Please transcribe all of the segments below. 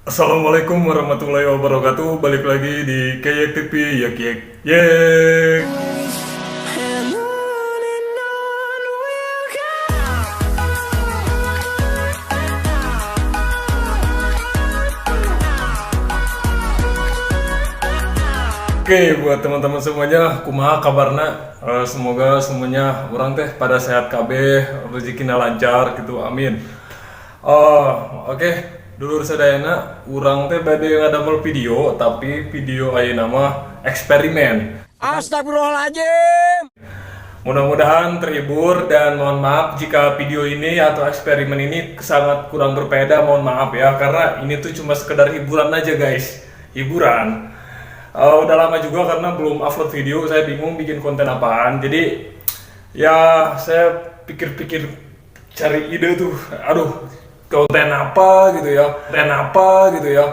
Assalamualaikum warahmatullahi wabarakatuh. Balik lagi di Keyek TV. Yek yek yek. And on we'll go. Oke, buat teman-teman semuanya, kumaha kabarna? Semoga semuanya urang teh pada sehat kabeh, rezekina lancar gitu, amin. Oh, oke, dulur sadayana, urang teh bade ngadamel video, tapi video ayeuna mah eksperimen. Astagfirullahaladzim. Mudah-mudahan terhibur dan mohon maaf jika video ini atau eksperimen ini sangat kurang berfaedah, mohon maaf ya, karena ini tuh cuma sekedar hiburan aja guys, hiburan. Udah lama juga karena belum upload video, saya bingung bikin konten apaan. Jadi ya saya pikir-pikir cari ide tuh, aduh, konten apa gitu ya, konten apa gitu ya.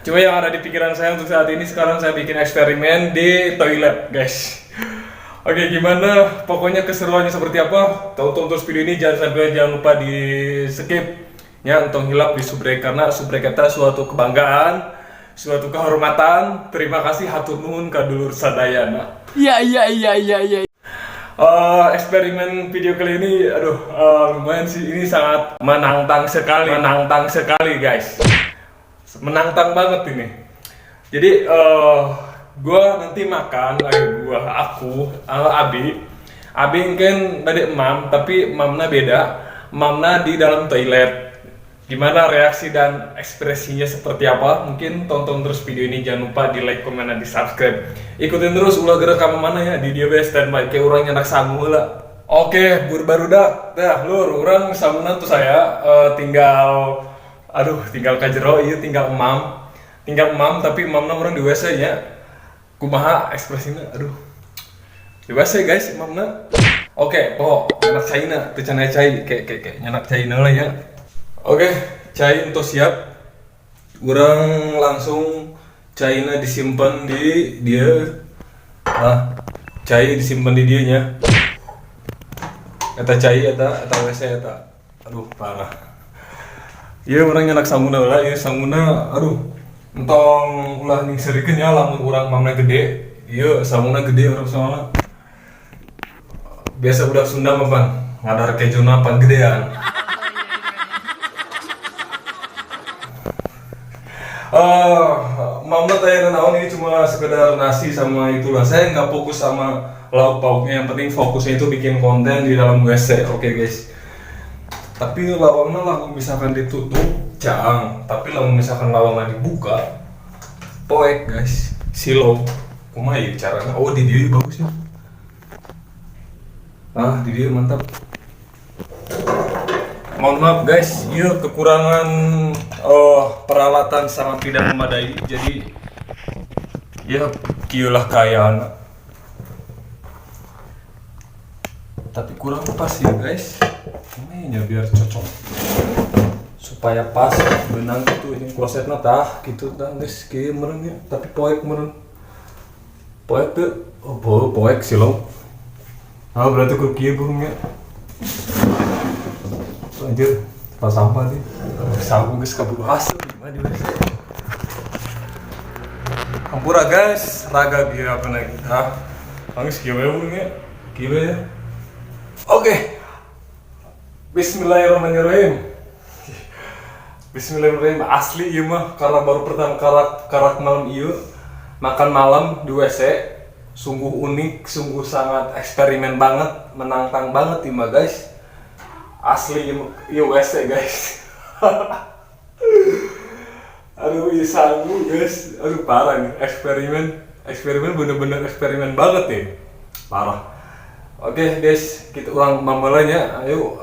Cuma yang ada di pikiran saya untuk saat ini, sekarang saya bikin eksperimen di toilet guys. Oke, gimana? Pokoknya keseruannya seperti apa? Tonton terus video ini, jangan lupa di skip ya, entong hilap di subrek karena subrek kita suatu kebanggaan, suatu kehormatan. Terima kasih, hatur nuhun ka dulur sadayana. Iya. Eksperimen video kali ini, aduh, lumayan sih, ini sangat menantang sekali guys, menantang banget ini. Jadi gua nanti makan, gua, aku, Abi, Abi mungkin tadi emam, tapi emamna beda, emamna di dalam toilet. Gimana reaksi dan ekspresinya seperti apa? Mungkin tonton terus video ini, jangan lupa di like, komen, dan di subscribe. Ikutin terus ulah gerak ka mana ya, di dieu we standby kayak urang nyandak sangu lah. Oke, bur barudak. Dah, lur, urang sanguna tuh saya tinggal, aduh, tinggal ka jero ieu, tinggal emam. Tinggal emam, tapi emamna urang di WC nya. Kumaha ekspresinya? Aduh. Di WC guys, emamna. Oke, pokok nyandak caina, teu can aya cai, kayak kayak kayak nyandak caina lah ya. Oke, cai untuk siap. Urang langsung caina disimpan di dia. Nah, cai disimpan di dia nya. Eta cai eta, eta WC eta. Aduh, parah. Iya, urang nyandak sanguna lah, ieu sanguna, aduh. Entong ulah ningserikeun ya lamun urang mamna gede. Iya, sanguna gede urang soalnya. Biasa budak Sunda mah pan ngadar kejuna pan gedean. Mama tanya naon, ini cuma sekedar nasi sama itulah. Saya nggak fokus sama lauk pauknya, yang penting fokusnya itu bikin konten di dalam WC. Oke guys. Tapi lawangnya lah misalkan ditutup, caang. Tapi lamun misalkan lawangnya dibuka, poek guys. Silo. Kumaha ieu caranya? Oh, di dieu bagus ya. Ah, di dieu mantap. Mohon maaf guys, iya kekurangan, oh, peralatan sangat tidak memadai. Jadi ya kieulah kaayaan. Tapi kurang pas ya guys. Ini ya biar cocok. Supaya pas benang itu ini klosetnya tah gitu tah guys, kieu meureun ya, tapi poek meureun. Poek tuh, oh poek sih lo. Ah, berarti kudu kieu burungnya. Anjir, tempat sampah nih. Sabu geus kaburu hasil gimana di WC. Hampura guys, raga bieu apa lagi? Hah? Nangis kieu we burungnya. Kieu ya. Oke. Bismillahirrahmanirrahim. Bismillahirrahmanirrahim. Asli ieu mah karena baru pertama karak karak malam ieu makan malam di WC, sungguh unik, sungguh sangat eksperimen banget, menantang banget ieu mah guys. Asli ieu WC guys. Aduh, ieu sangu guys. Aduh, parah nih eksperimen, eksperimen bener-bener eksperimen banget nih. Parah. Oke guys, kita ulang mamalanya. Ayo,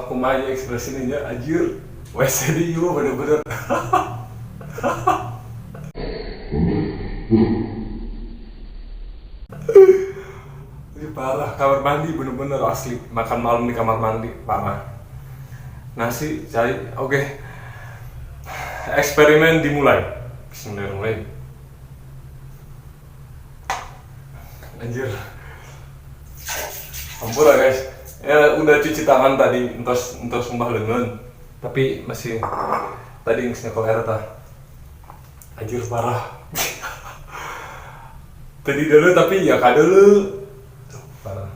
kumaha ekspresinya nya, anjir. WC di ieu bener-bener. Ini parah, kamar mandi bener-bener asli. Makan malam di kamar mandi, parah. Nasi, cai, oke. Eksperimen dimulai. Bismillahirrahmanirrahim. Anjir. Ampura guys. Ya udah cuci tangan tadi, entos entos sumpah lengan. Tapi masih tadi geus nyekel air tah. Anjir parah. Tadi dulu tapi ya kadulu. Tuh, parah.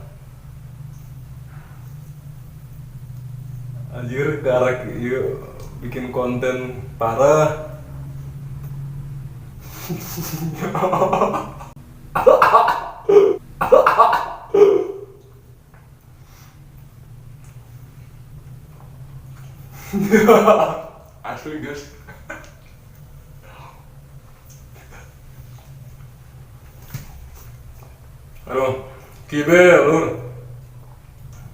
Anjir karek ieu bikin konten parah. Asli guys. Aduh, kieu lur.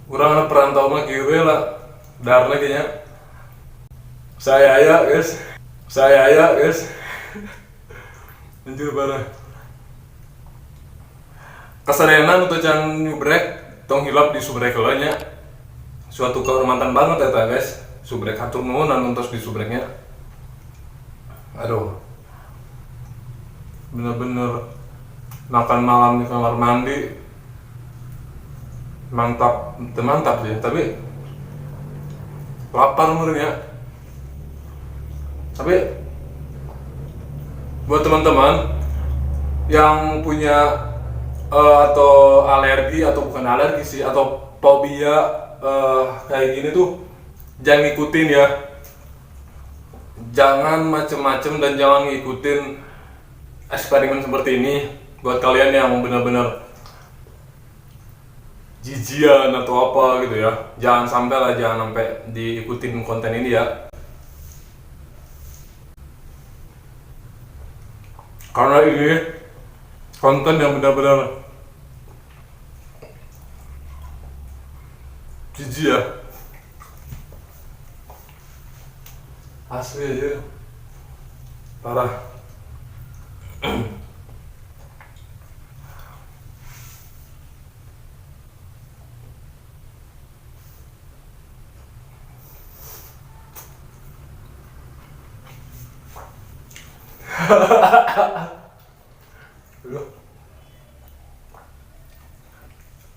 Urang anak perantau mah kieu lah. Darna kayaknya. Saya aya guys. Saya aya guys. Anjir parah. Kasarenan untuk can nyubrek tong hilap di subrek heula nya. Suatu kehormatan banget eta guys. Subrek hatur nuhun anu tos di subreknya. Aduh. Bener-bener makan malam di kamar mandi. Mantap, teu mantap sih, tapi lapar meureun ya. Tapi buat teman-teman yang punya atau alergi atau bukan alergi sih atau fobia kayak gini tuh jangan ngikutin ya, jangan macem-macem dan jangan ngikutin eksperimen seperti ini. Buat kalian yang benar-benar jijian atau apa gitu ya, jangan sampai lah, jangan sampai diikutin konten ini ya, karena ini konten yang benar-benar jijik ya, asli aja parah.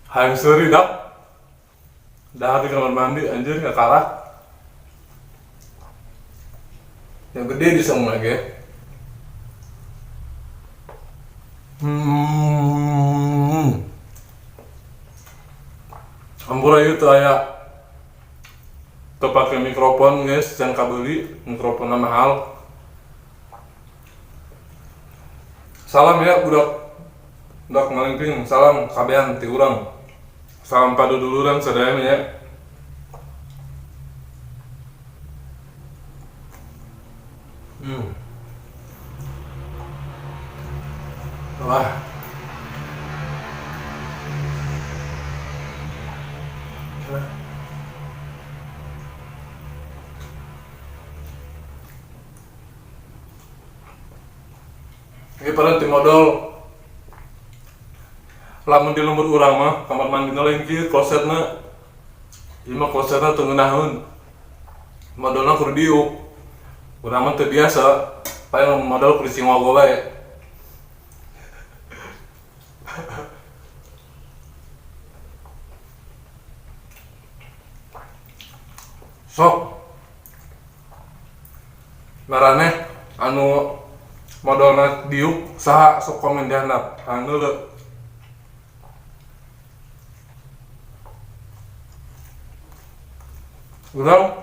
Hayang seuri dak. Dah di kamar mandi anjir nggak kalah. Yang gede di semua lagi. Ampura itu aya terpakai mikrofon guys, yang kabeli mikrofonnya mahal. Salam ya budak budak malingping, salam kabehan ti urang. Salam paduduluran sadaya ya. Wah. Ini pada tim modal. Lamun di lembur urang mah kamar mandi lain kieu klosetna. Ieu mah klosetna teu ngeunaheun. Modalna kudu diuk. Urang mah teu biasa, paling modal kudu singogo bae. Sok. Maraneh anu modalna diuk saha sok komen di handap. Anu leuh. Urang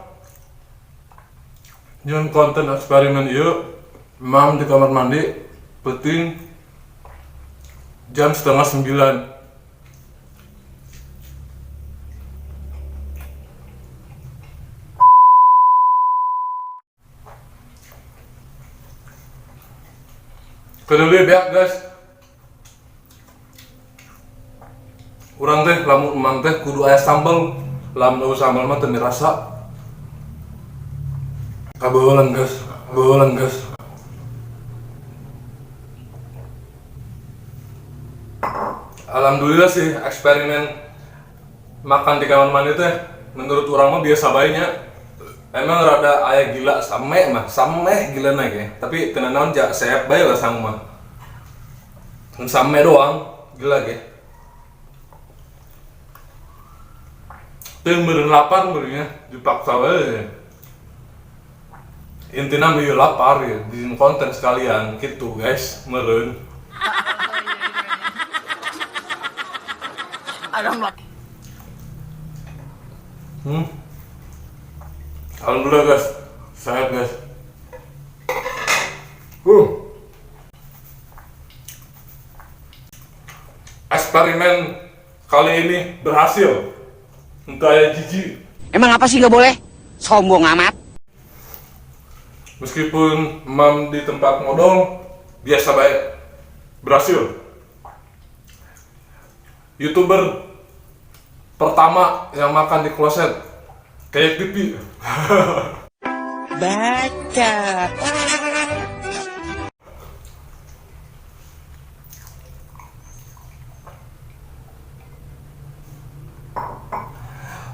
nyeun konten eksperimen ieu mam di kamar mandi penting jam setengah sembilan. Kedua beak guys. Urang teh lamun emang teh kudu aya sambel. Lamun eueuh sambel mah teu mirasa. Kabawalan guys, kabawalan guys. Alhamdulillah sih eksperimen makan di kamar mandi teh menurut urang mah biasa bae nya. Emang rada aya gila same mah, same gila na ge. Tapi teu nanaon ja seep bae lah sang mah. Same doang gila ge. Teu meureun lapar meureun nya, dipaksa bae. Intinya mah lapar ya, di konten sekalian gitu guys, meren. Alhamdulillah guys, sehat guys. Eksperimen kali ini berhasil. Entah ya jijik. Emang apa sih nggak boleh? Sombong amat. Meskipun mam di tempat modal biasa baik, berhasil. YouTuber pertama yang makan di kloset kayak pipi. Baca.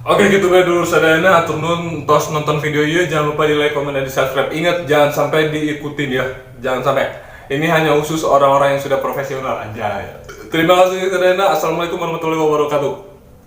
Oke gitu bae dulur sadayana, hatur nuhun tos nonton video ieu, jangan lupa di like, komen, dan di subscribe. Ingat jangan sampai diikutin ya, jangan sampai. Ini hanya khusus orang-orang yang sudah profesional aja ya. Terima kasih sadayana. Assalamualaikum warahmatullahi wabarakatuh.